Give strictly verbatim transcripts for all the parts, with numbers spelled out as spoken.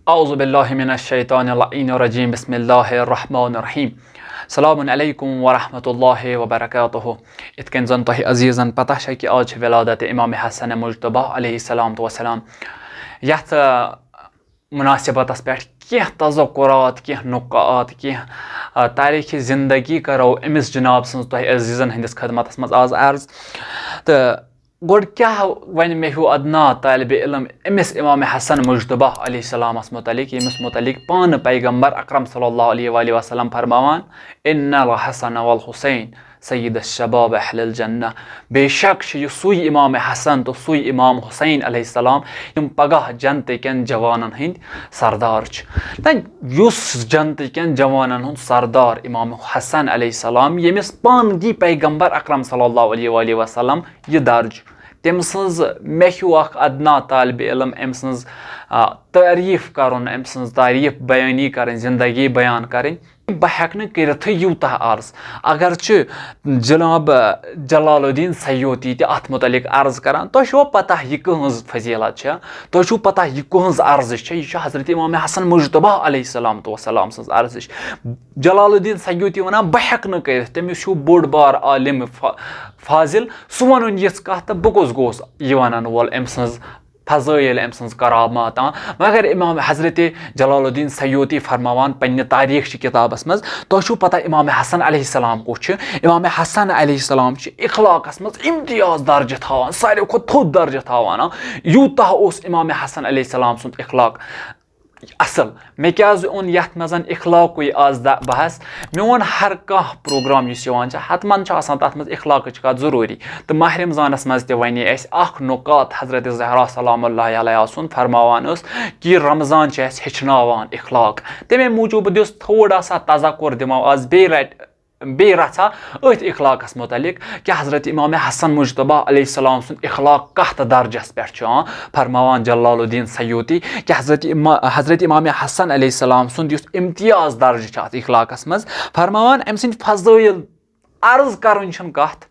اعوذ باللہ من الشیطان اللعین الرجیم، بسم اللہ الرحمن الرحیم۔ السلام علیکم ورحمۃ اللہ وبرکاتہ۔ یِتھ کٔنۍ زَن تۄہہِ عزیٖزَن پتہ چھےٚ کہِ آز چھِ ولادت امام حسن مجتبیٰ علیہ الصلوۃ والسلام۔ یَتھ، آ، مناسبتَس پٮ۪ٹھ کینٛہہ تذکرات، کینٛہہ نقاط، کینٛہہ، آ، تاریخِ زندگی کرو أمِس جناب سٕنٛز تۄہہِ عزیٖزَن ہٕنٛدِس خدمتَس منٛز آز عرض۔ تہٕ گۄڈٕ کیٛاہ وَنہِ مےٚ ہیوٗ ادنا طالبِ علم أمِس امام حسن مجتبیٰ علیہ السلامَس متعلق، ییٚمِس متعلق پانہٕ پیغمبر اکرم صلی اللہ علیہ وآلہ وسلم فرماوان، "ان الحسن والحسین سید الشباب اہل الجنہ"۔ بے شک چھُ یہِ سُے امام حسن تہٕ سُے امام حسین علیہ السلام، یِم پگاہ جنتہٕ کٮ۪ن جوانن ہٕنٛدۍ سردار چھِ۔ تہٕ یُس جنتہٕ کٮ۪ن جوانن ہُنٛد سردار امام حسن علیہ السلام، ییٚمِس پانہٕ دی پیغمبر اکرم صلی اللہ علیہ وآلہ وسلم یہِ درجہٕ، تٔمۍ سٕنٛز مےٚ ہیوٗ اکھ ادنا طالبِ علم أمۍ سٕنٛز، آ، تعریٖف کرُن، أمۍ سٕنٛز تعریٖف بیٲنی کرٕنۍ، زندگی بیان کرٕنۍ، بہٕ ہٮ۪کہٕ نہٕ کٔرِتھٕے یوٗتاہ عرض۔ اگرچہِ جناب جلال الدین سیوطی تہِ اتھ متعلق عرض کران، تۄہہِ چھُوا پتہ یہِ کٕہٕنٛز فضیلت چھےٚ؟ تۄہہِ چھُو پتہ یہِ کٕہٕنٛز ارزش چھےٚ؟ یہِ چھِ حضرت امام حسن مجتبیٰ علیہ السلام والسلام سٕنٛز ارزش۔ جلال الدین سیوطی ونان، بہٕ ہٮ۪کہٕ نہٕ کٔرِتھ، تٔمِس چھُ بوٚڑ بار عالم فا-، فاضل، سُہ وَنُن یِژھ کَتھ تہٕ بہٕ کُس گوٚوُس یہِ وَنَن وول أمۍ سٕنٛز فضٲیِل، أمۍ سٕنٛز کرامات۔ آ، مگر امام حضرت جلال الدین سیوطی فرماوان پننہِ تاریخ چہِ کِتابَس منٛز، تۄہہِ چھُو پتہ امام حسن علیہ السلام کُس چھُ؟ امام حسن علیہ السلام چھُ اخلاقَس منٛز امتیاز درجہٕ تھاوان، ساروی کھۄتہٕ تھوٚد درجہٕ تھاوان۔ آ، یوٗتاہ اوس امام حسن علیہ السلام سُنٛد اخلاق اصل۔ مےٚ کیازِ اوٚن یتھ منٛز اخلاقُے آز دِ-، بحث؟ مےٚ اوٚن ہر کانٛہہ پروگرام یُس یِوان چھُ، حتماً چھُ آسان تتھ منٛز اخلاقٕچ کتھ ضروٗری۔ تہٕ ماہ رمضانس منٛز تہِ ونے اسہِ اکھ نقاط حضرت زہرا سلام اللہ علیہا سُنٛد فرماوان اوس کہِ رمضان چھُ اسہِ ہیٚچھناوان اخلاق۔ تمے موٗجوٗب دِژ تھوڑا سا تذکر دِمو آز بیٚیہِ رٹہِ بیٚیہِ رژھا أتھۍ اخلاقس متعلق کہِ حضرت امام حسن مجتبیٰ علیہ السلام سُنٛد اخلاق کتھ درجس پٮ۪ٹھ چھُ، آ، فرماوان جلال الدین سیوطی کہِ حضرت اما-، حضرت امام حسن علیہ السلام سُنٛد یُس امتیاز درجہٕ چھُ اتھ اخلاقس منٛز، فرماوان أمۍ سٕنٛدۍ فضٲیل عرض کرٕنۍ چھَنہٕ کتھ،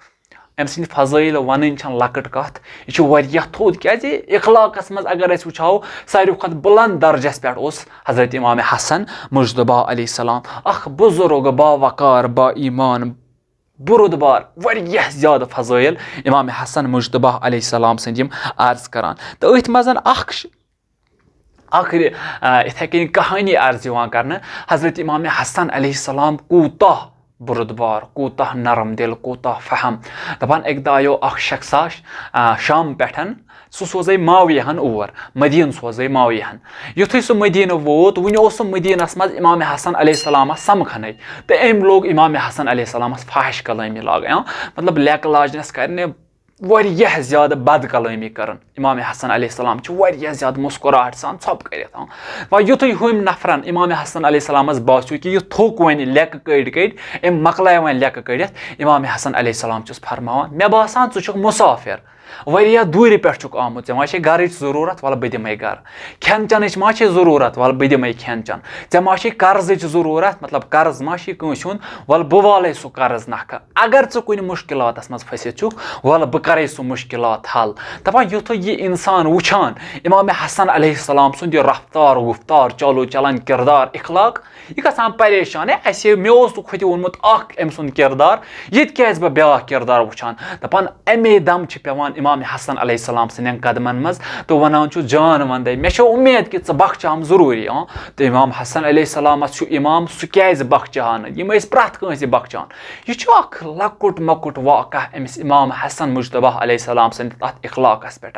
أمۍ سٕنٛدۍ فضٲیل ونٕنۍ چھَنہٕ لۄکٕٹ کتھ، یہِ چھُ واریاہ تھوٚد، کیازِ اخلاقس منٛز اگر أسۍ وٕچھو، ساروی کھۄتہٕ بلند درجس پٮ۪ٹھ اوس حضرت امام حسن مجتبیٰ علیہ السلام، اکھ بزرگ، باوقار، با ایمان، بُرُد بار، واریاہ زیادٕ فضٲیل امام حسن مجتبیٰ علیہ السلام سٕنٛدۍ یِم عرض کران۔ تہٕ أتھۍ منٛز اکھ ش-، اکھ ر-، آ، یِتھے کٔنۍ کہانی عرض یِوان کرنہٕ، حضرت امام حسن علیہ السلام کوٗتاہ بُرُد بار، کوٗتاہ نرم دل، کوٗتاہ فہم۔ دپان اکہِ دۄہ آیو اکھ شخصا، آ، شام پٮ۪ٹھ، سُہ سوزے معاویہ ہن اور، مدینہٕ سوزے معاویہ ہن۔ یُتھُے سُہ مدینہٕ ووت، وُنہِ اوس سُہ مدینس منٛز امام حسن علیہ السلامس سمکھنٕے، تہٕ أمۍ لوگ امام حسن علیہ السلامس فحش کلٲمی لاگٕنۍ، آ، مطلب، لیکہٕ لاجنس کرنہِ واریاہ زیادٕ بد کلٲمی کٔرٕن۔ امام حسن علیہ السلام چھُ واریاہ زیادٕ مسکراہٹ سان ژھۄپہٕ کٔرِتھ، آ۔ وۄنۍ یُتھُے ہُمۍ نفرن امام حسن علیہ السلامس باسیو کہِ یہِ تھوٚک وۄنۍ لیکہٕ کٔڑۍ کٔڑۍ، أمۍ مۄکلایہِ وۄنۍ لیکہٕ کٔڑِتھ، امام حسن علیہ السلام چھُس فرماوان، مےٚ باسان، ژٕ چھُکھ مسافر۔ واریاہ دوٗرِ پٮ۪ٹھ چھُکھ آمُت، ژےٚ ما چھے گرٕچ ضروٗرت؟ وَلہٕ بہٕ دِمَے گرٕ۔ کھٮ۪ن چٮ۪نٕچ ما چھے ضروٗرت؟ وَلہٕ بہٕ دِمَے کھٮ۪ن چٮ۪ن۔ ژےٚ ما چھے قرضٕچ ضروٗرت؟ مطلب، قرض ما چھُے کٲنٛسہِ ہُنٛد؟ وَلہٕ بہٕ والَے سُہ قرض نکھٕ۔ اگر ژٕ کُنہِ مُشکِلاتَس منٛز پھٔسِتھ چھُکھ، وَلہٕ بہٕ کَرَے سُہ مُشکِلات حل۔ دَپان، یُتھُے یہِ اِنسان وٕچھان، امام حسن علیہ السلام سُنٛد یہِ رفتار، گُفتار، چالو چلن، کردار، اخلاق، یہِ گژھان پریشان، ہے، اَسہِ، مےٚ اوس نہٕ ہُتہِ ووٚنمُت اکھ أمۍ سُنٛد کردار، ییٚتہِ کیٛازِ بہٕ بیٛاکھ کردار وٕچھان؟ دَپان، اَمے دم چھِ پٮ۪وان امام حسن علیہ السلام سٕنٛدٮ۪ن قدمن منٛز تہٕ وَنان چھُ، جان وَندَے، مےٚ چھےٚ اُمید کہِ ژٕ بخچاوَم ضروٗری۔ آ، تہٕ امام حسن علیہ السلامَس چھُ امام، سُہ کیٛازِ بخچاوان؟ یِم ٲسۍ پرٛٮ۪تھ کٲنٛسہِ بخچان۔ یہِ چھُ اکھ لۄکُٹ مۄکُٹ واقعہ أمِس امام حسن مجتبیٰ علیہ السلام سٕنٛدِ تَتھ اخلاقَس پٮ۪ٹھ۔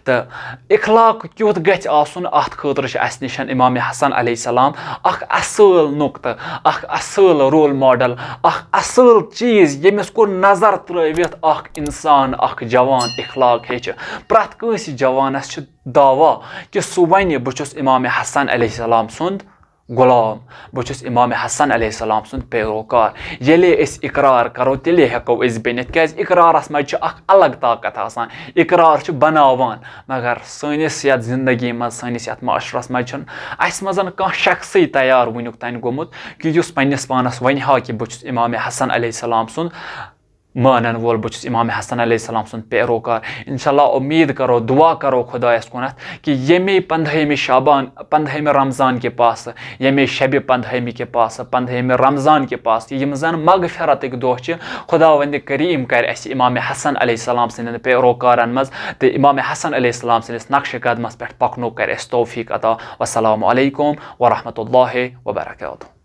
تہٕ اخلاق کیُتھ گژھِ آسُن، اتھ خٲطرٕ چھُ اسہِ نِش امام حسن علیہ السلام اکھ اصل نقطہٕ، اکھ اصل رول ماڈل، اکھ اصل چیز، ییٚمِس کُن نظر ترٲوِتھ اکھ انسان، اکھ جوان اخلاق ہیٚچھِ۔ پرٛٮ۪تھ کٲنٛسہِ جوانس چھُ دعویٰ کہِ سُہ ونہِ، بہٕ چھُس امام حسن علیہ السلام سُنٛد غلام، بہٕ چھُس امام حسن علیہ السلام سُنٛد پیروکار۔ ییٚلے أسۍ اقرار کرو، تیٚلے ہٮ۪کو أسۍ بٔنِتھ، کیازِ اقرارس منٛز چھِ اکھ الگ طاقت آسان۔ اقرار چھُ بناوان، مگر سٲنِس یتھ زندگی منٛز، سٲنِس یتھ معاشرس منٛز چھُنہٕ اسہِ منٛز کانٛہہ شخصٕے تیار وُنیُک تام گوٚمُت کہِ یُس پننِس پانس ونہِ ہا کہِ بہٕ چھُس امام حسن علیہ السلام سُنٛد مانن وول، بہٕ چھُس امام حسن علیہ السلام سُنٛد پیروکار۔ انشاءاللہ امید کرو، دعا کرو خدایس کُنتھ کہ ییٚمے پندہٲیمہِ شعبان، پندہٲیمہِ رمضان کہِ پاسہٕ، ییٚمے شبِ پندہٲیمہِ کہِ پاسہٕ، پندہٲیمہِ رمضان کہِ پاسہٕ، یِم زن مغفرتٕکۍ دۄہ چھِ، خداوند کریم کرِ اسہِ امام حسن علیہ السلام سٕنٛدٮ۪ن پیروکارن منٛز تہٕ امام حسن علیہ السلام سٕنٛدِس نقشِ قدمس پٮ۪ٹھ پکنُک کرِ اسہِ توفیق عطا۔ والسلام علیکم ورحمۃ اللہ وبرکاتہ۔